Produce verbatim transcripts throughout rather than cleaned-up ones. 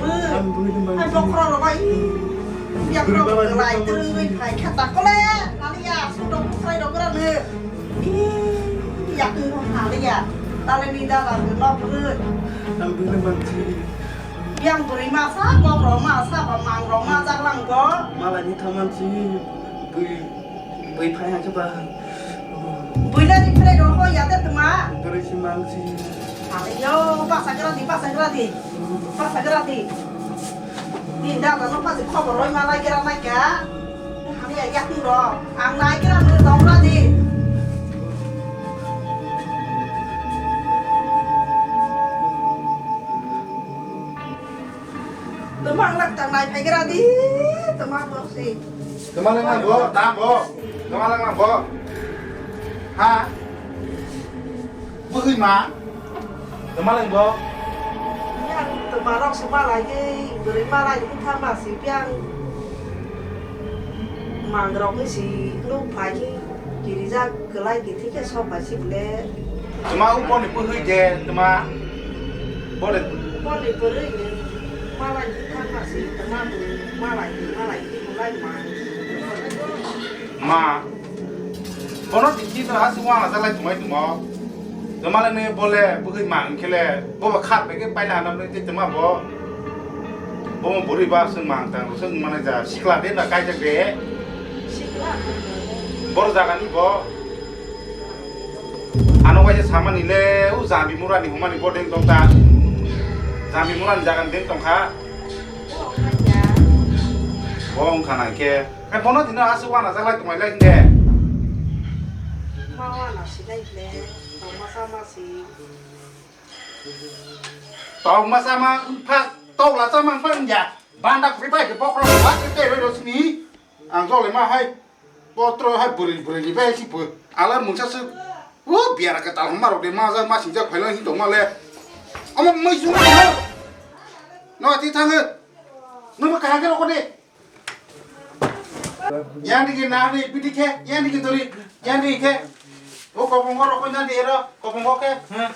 bwrwi. Ang bwrwi ni mangsi. Hai bokhorok rok bai. Yak rok lai twrwi phai kha ta kole. Nani ya, sudok khwrai rok gra ne. Ih, yak ni ha le ya. Tale ni da la no bwrwi. Ang bwrwi ni mangsi. Yang bwrwi ma sa, bokhorok ma sa, ba mang rok ma jak lang go. Malai ni thaman si. Bwrwi, bwrwi phai hang khe ba. Bwrwi na di phai rok ho ya de tma. Bwrwi si mangsi. Ale yo, basa gra di, basa gra di. Basa gra di. Ni da da no pha si khobor roi ma lai gra nai ka. Ani ya yak ni ro. Ang nai gra ni dong gra di. Tma ang lak tang nai phai gra di. Tma bo si. Tma lang nang bo, tam bo. Tma lang nang bo. Ha? Bwrwi ma. Tma lang bo. Yang tma rok se malai ge, bwrwi malai ni tha ma si piang. Mang rok ni si nuk phai ni kiri jak. Kwlai di thike sok bai si ble. Tma u boni bwrwi de tma. Bole. Boni bwrwi ni malai ni thang ma si tma bu malai ni malai ni malai ma. Ma. Bono di ki na asu wa na lai tumai tumo. Tma le ne bole bwrwi ma khele bo ba khat be ke pai na na ne tma bo. Bo bwrwi ba sung mang tang sung mana ja sikla de na kai jak de. Sikla. Bor jaga ni bo. Ano waisa samani le, u Jambi murani humani bo deng tong ta. Jambi murani jaga deng tong kha. Bo wng kha na khe. Khe bono dino aswk wana jak lai tong lai hinde. Ma wana si lai le, tong ma sa ma si. Tong ma sa ma, wng pha, tong la sa ma, wng pha, wng ya. Banda kri pai ke bokhorok, wa ke te roi ro sini. Ang jole ma hai. Potro hai bwrwi bwrwi ni bai si bo. Ala mungsa se. O biara ka tal ma rok de ma ja ma sing ja phai lang si tong ma le. Ama mai su ma. No ti thang. No ma ka ha ke ro ko de. Yang digi na ni piti khe, yang digi dori, yang digi khe. O kopong oro ko yang digi ro, kopong ko khe. Hmm.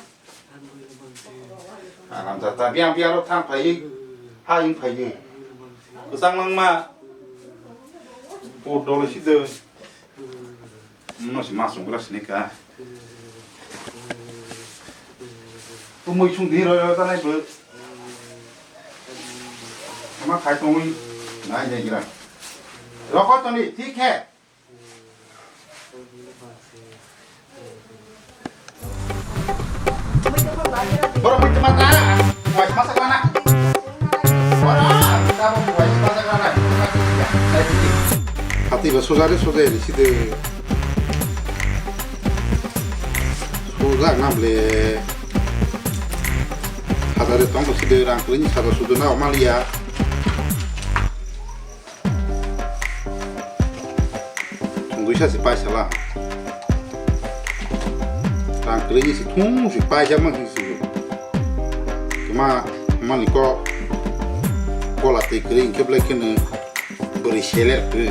Aram jata biang biang ro thang phai, ha ing phai. Kusang mang ma. O dole si de. No si masung gra sini ka. Tumui sung di ro ro ta nai bu. Ma khai tongwi nai nai gra. Rokho toni thik he. Borok mui tma ta. Wai masa kana. Borok ta bo wai masa kana. Hati ba sojare sojare side. Sojak na ble. Hajare tong side rang kuni saja sudu na maliya. Thungwi sa se paisa la. Rang kwrwi ni se thung se paisa ma se se. Kema mani ko kola tei kwrwi hwnkhe belai kheno bwrwi seler kwrwi.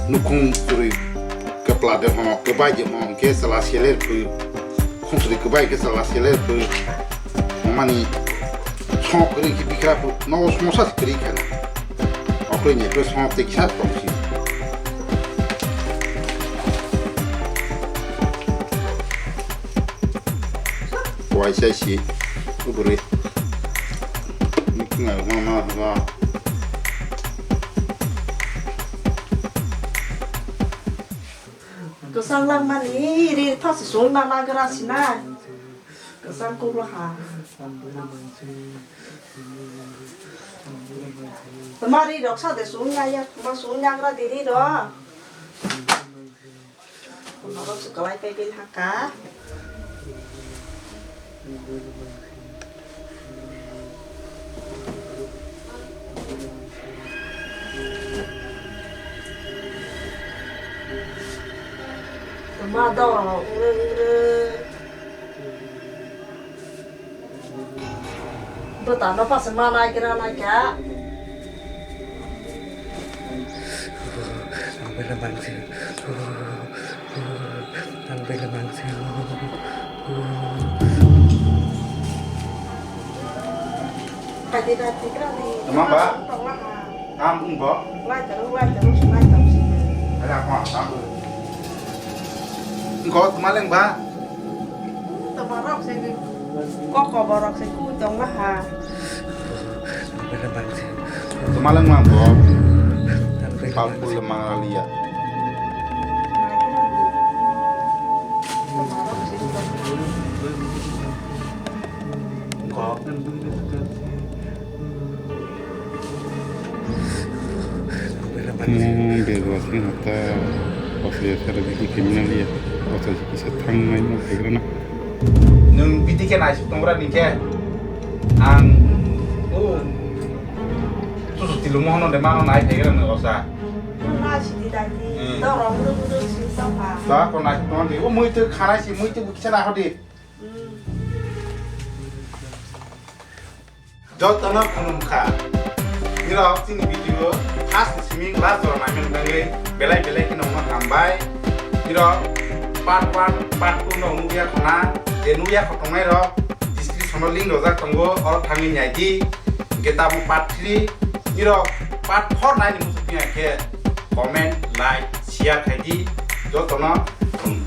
Nukhung kwrwi kwpla de hwn, kwbai de hwn hwnkhe chwla seler kwrwi. Khungsri kwbai khe chwla seler kwrwi. Mani song kwrwi khe bikra phu, nogo somosa se kwrwi khana. Okhri ni khe song tei kisa tong si. Wai sai si, uburi. Nukung ai ma ma ma. Kwchang langmani ri thasi sung na nagra sinai. Kwchang kukla ha. Tama ri rok sa de sung na ya, ma sung nagra di ri rok. Tama rok su kalai kai bil haka. Ma dawa ure ure. Bwtano pasa ma nai gra nai kha. Ang belai mansing. Ang belai mansing. Kati kati gra ni. Tama ba? Tong lah. Tam ung bo? Lai terus, lai terus, lai terus. Ada apa? Tam. Engko tama leng ba? Tama rok se kok kobo rok se ku tong ma ha. Tama leng ma bo? Pal pul le ma liya. Tama rok se ku tong ma ha. Hmm, bego asli nata. Asli asli bigi kriminal ya. Asli bisa thangnai no bego na. Nung bidi ke naisuk tongra ni ke? Ang, oh, susu tilu mohono de mano nai bego na osa. Nasi di dadi. Hmm. Dorong dulu dulu sih sama. Ba ko naisuk tongra di. Oh, mui tu khanai si mui tu bukisa na hodi. Jotono khulumkha. Nirok chini video first ni simi last jora naimani bagwi belai belai kheno wngma hambai. Nirok part one, part two no nukya khona, je nukya kho tongnai rok description o link rojak tongo, oro thangwi naidi. Hwnkhe tabuk part three, nirok part four naini muchung phiya khe comment, like, share khaidi. Jotono khulumkha.